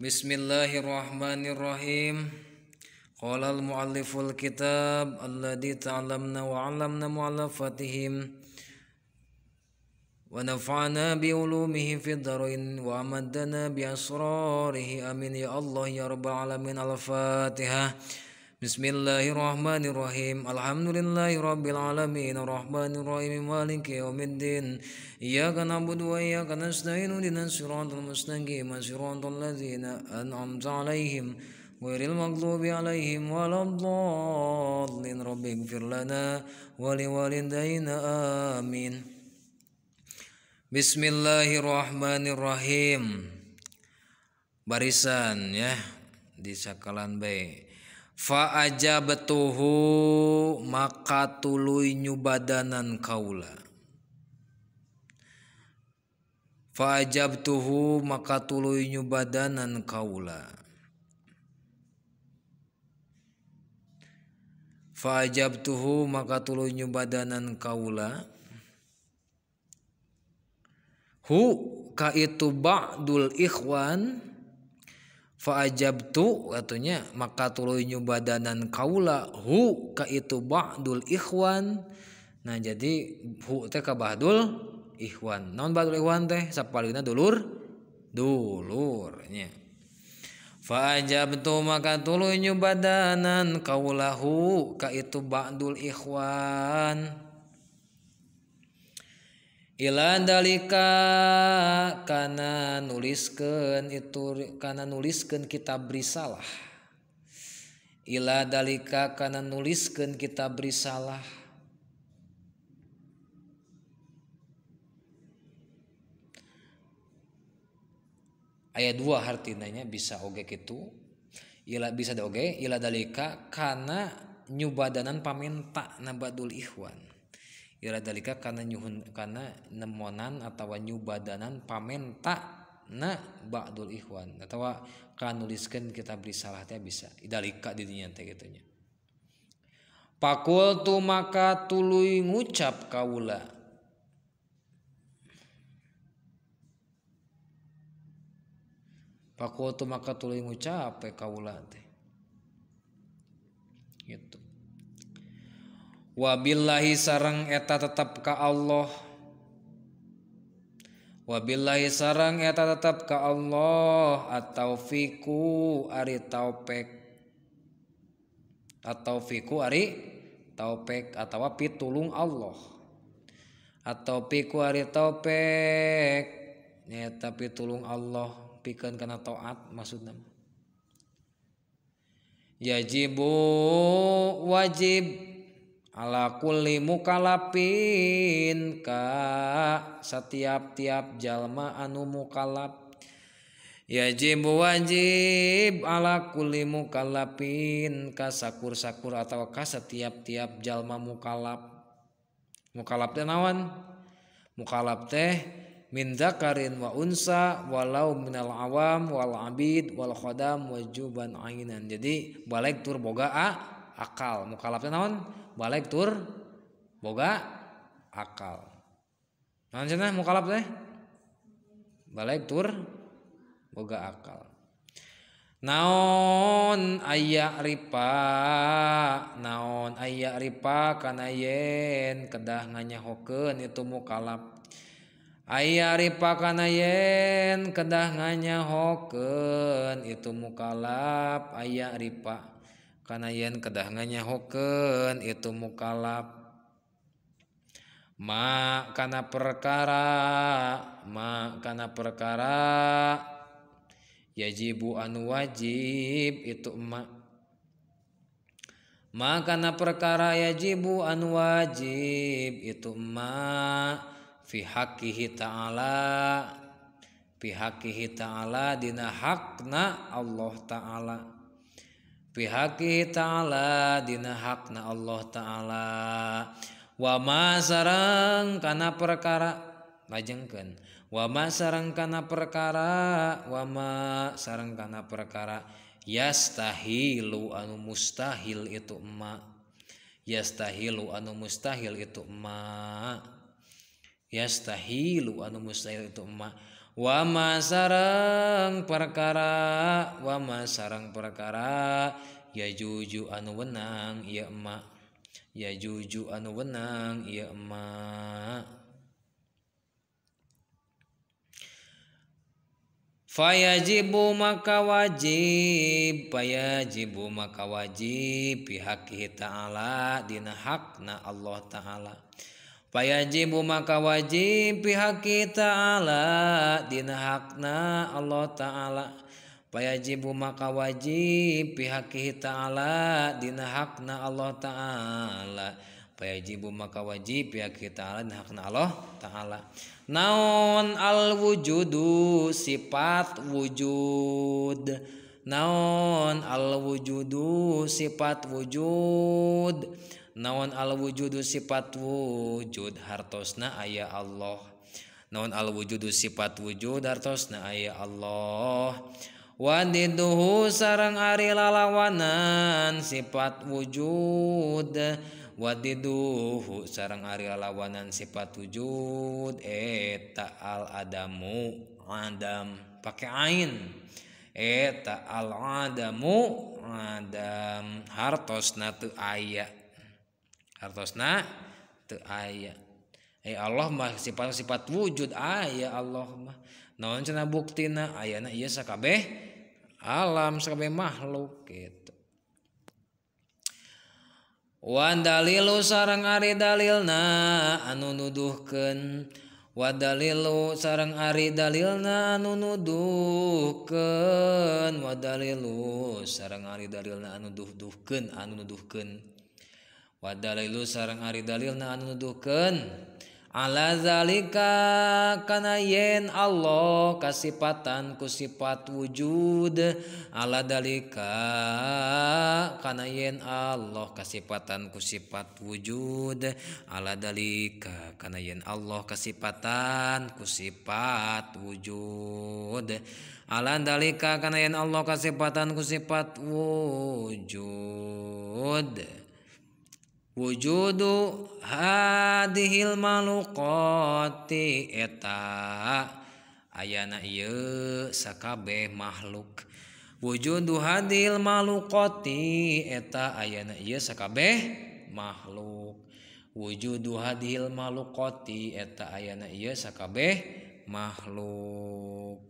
Bismillahirrahmanirrahim. Qala al-mualliful kitab alladzi ta'allamna wa 'allamna mu'allafatihim wa nafa'na bi ulumihim fid dharain wa amaddana bi asrarihi amin ya Allah ya rabbal alamin. Al-Fatihah. Bismillahirrahmanirrahim. Alhamdulillahi rabbil alamin arrahmanirrahim maliki yaumiddin. Iyyaka na'budu wa iyyaka nasta'in ihdinas siratal mustaqim siratal ladzina an'amta 'alaihim ghairil maghdubi 'alaihim waladdallin. Rabbighfir lana wa liwalidayna amin. Bismillahirrahmanirrahim. Barisan ya di sakalan bae. Fa ajabtuhu maka tuluy nyubadanan kaula. Fa ajabtuhu maka tuluy nyubadanan kaula. Fa ajabtuhu maka tuluy nyubadanan kaula. Hu ka itu ba'dul ikhwan. Fa ajabtu atunya maka tuluy nyubadanan kaula hu ka itu ba'dul ikhwan. Nah jadi hu teh ka ba'dul ikhwan. Naon ba'dul ikhwan teh sapalina dulur dulur nya. Fa ajabtu maka tuluy nyubadanan kaula hu ka itu ba'dul ikhwan. Ila dalika kana nuliskeun itu kana nuliskeun kitab risalah. Ila dalika kana nuliskeun kitab risalah. Aya dua hartinanya bisa oge kitu. Ila bisa oge ila dalika kana nyubadanan pamenta na badul ikhwan. Ila dalika kana nyuhun kana nemonan atawa nyubadanan pamenta na ba'dul ikhwan atawa kanuliskeun kitab risalah teh bisa dalika di dinya teh kitu nya. Pakultu maka tuluy ngucap kaula. Pakultu maka tuluy ngucap kaula teh. Gitu. Wabillahi sareng eta tetep ka Allah. Wabillahi sareng eta tetep ka Allah at-taufiqu ari taufik. At-taufiqu ari taufik atawa pitulung Allah. At-taufiqu ari taufik nyaeta pitulung Allah pikeun kana taat maksudna. Yajibu wajib ala kulli mukalafin ka setiap-tiap jalma anu mukalaf. Yajibu wajib ala kulli mukalafin ka sakur-sakur atau ka setiap-tiap jalma mukalaf. Mukalaf teh naon? Mukalaf teh min zakarin wa unsa walau minal awam wal abid wal khodam wajuban ainan. Jadi balik tur boga akal. Mukalaf teh naon? Balik tur boga akal. Naon cenah mukalaf teh? Balik tur boga akal. Naon aya ripa, naon aya ripa kana yen kedah nganyahokeun itu mukalaf. Aya ripa kana yen kedah nganyahokeun itu mukalaf. Aya ripa kana yen kedah nganyahokeun itu mukalaf. Ma kana perkara, ma kana perkara yajibu anu wajib itu ma. Ma kana perkara yajibu anu wajib itu ma fi haqqihi ta'ala, fi haqqihi ta'ala dina hakna Allah ta'ala. Pihaki ta'ala dina hakna Allah ta'ala. Wa ma sareng kana perkara lajengkeun. Wa ma sareng kana perkara, wa ma sareng kana perkara yastahilu anu mustahil itu ma. Yastahilu anu mustahil itu ma. Yastahilu anu mustahil itu ma. Wa ma sareng perkara wa ma sareng perkara ya juju anu wenang ieu emak ya juju anu wenang ieu emak. Fayajibu maka wajib fayajibu maka wajib pihak ta'ala dina hakna Allah ta'ala. Fayajibu maka wajib pihak ta'ala dina hakna Allah ta'ala. Fayajibu maka wajib pihak ta'ala dina hakna Allah ta'ala. Fayajibu maka wajib pihak ta'ala dina hakna Allah ta'ala. Naon al wujudu sifat wujud. Naon al wujudu sifat wujud. Naon al wujudu sifat wujud hartosna aya Allah. Naon al wujudu sifat wujud hartosna aya Allah. Wadiduhu sareng ari lalawanan sifat wujud. Wadiduhu sareng ari lalawanan sifat wujud eta al adamu adam pakai ain eta al adamu adam hartosna teu aya hartosna teu aya. Allah mah sifat-sifat wujud aya Allah mah. Naon cenah buktina ayana ieu sakabeh alam sakabeh makhluk gitu. Wa dalilu sareng ari dalilna anu nuduhkeun. Wa dalilu sareng ari dalilna anu nuduhkeun. Wa dalilu sareng ari dalilna anu duhduhkeun anu nuduhkeun. Wa dalilu sareng ari dalilna anu nuduhkeun. Ala zalika kana yen Allah kasipatan ku sifat wujud. Ala dalika kana yen Allah kasipatan ku sifat wujud. Ala dalika kana yen Allah kasipatan ku sifat wujud. Ala dalika kana yen Allah kasipatan ku sifat wujud. Wujudu hadhil maluqati eta ayana ieu sakabeh makhluk. Wujudu hadhil maluqati eta ayana ieu sakabeh makhluk. Wujudu hadhil maluqati eta ayana ieu sakabeh makhluk.